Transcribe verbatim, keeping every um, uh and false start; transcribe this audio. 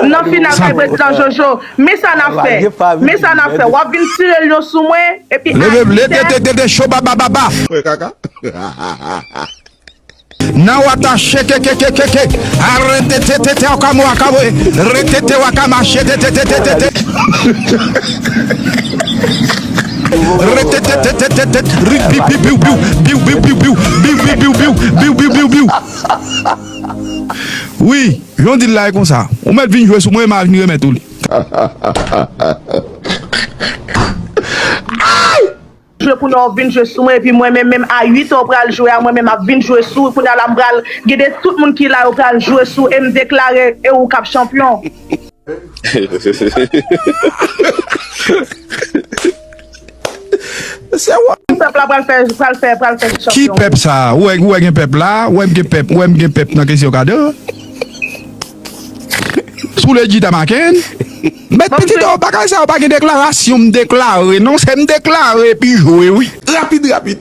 Nan final kay prezidan Jojo. Men sa n ap fè. Men sa n ap fè. W ap vin tire l yo sou mwen. Epi leve, leve, te, te, te, te, cho, ba, ba, ba, ba. Nan wata sheke, ke, ke, ke, ke. Arete, te, te, te, wakamo, wakamo, eh. Rete, te, wakama, shete, te, te, te, te, te. Rete, te, te, te, te, te. Ri, biu, biu, biu, biu. Biu, biu, biu, biu. Biu, biu, biu, biu. Biu, biu, biu, biu. Wi, jan w di l la e konsa. Ou mèt vin jwe sou mwen, m a vin remèt ou li. Jwe pou nou vin jwe sou mwen, epi mwen menm, menm a uit è w pral jwe a, mwen menm ap vin jwe sou, kounye a la m pral gede tout moun ki la yo pral jwe sou, e m deklare e ou k ap chanpyon. Se wè. Pèp la pral fè, pral fè, pral fè chanpyon. Ki pèp sa? Ou wè, ou wè gen pèp la, ou wè m gen pèp, ou wè m gen pèp nan kesyon kado. Sou le Jida Maken. Mèt pitit, oh, bagay sa yo pa gen deklarasyon, m deklare. Non, se m deklare epi jwe, wi. Rapid, rapid.